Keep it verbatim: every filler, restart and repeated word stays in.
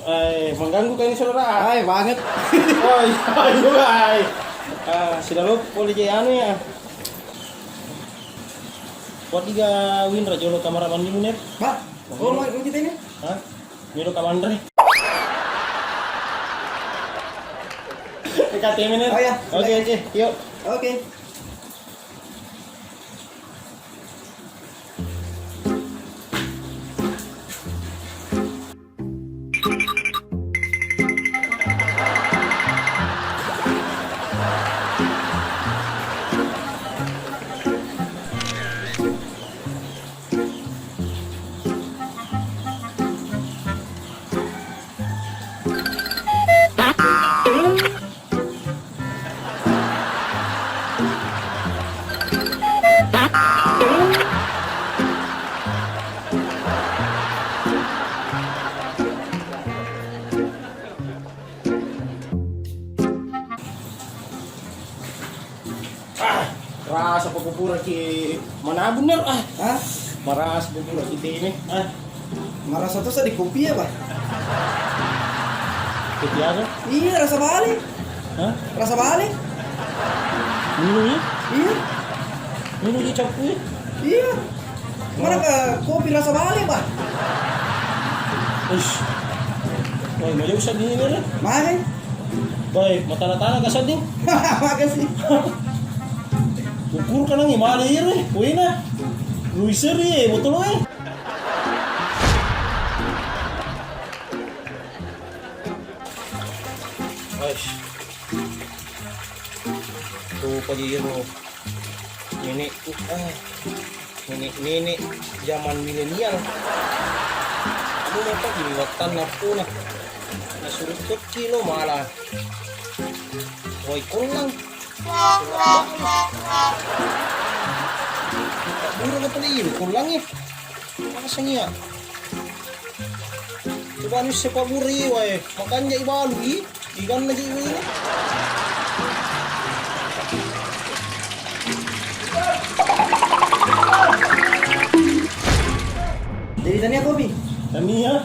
Eh, mengganggu kah ini, saudara? Hai, banget. Oh, iya, iya, hai. Ah, sudah lo boleh jadi anu ya. Buat tiga Winra jolo kamar mandimu, Ner. Pak, oh, mau, mau kita ini? Hah? Ini lo kamar, Ner. K T M, Ner. Oh, iya. Oke, oke, yuk. Oke. Ah, rasa pura ki manabung, Ner, ah. Hah? Marasa pura ki teme, ah. Marasa tu sedih kopi ya, Pak? Kopi apa? Iya, rasa bale. Hah? Rasa bale. Minum ya? Iya. Minum di campur ya? Iya. Mana ke kopi rasa bale, Pak? Uish. Wah, mau jauh sedih ini, Ner. Mana? Baik, matana-tana ka sedding. Makasih. Ukur ka nangi male iro, eh. Wena. Lui seri, eh, botolo, eh. Ais. Tuh, pagi iro. Ini, uh, ah. Nenek-nenek zaman milenial. Anu mapa di wattanna puna. Nasuru tokki lo mala. Wai kollang. Pura ko tadi iru kollang e. Pasang iya. Coba ni sepak buri wae. Makanja ibalu i. Iganna ji ini. Jadi tania kopi. Tania.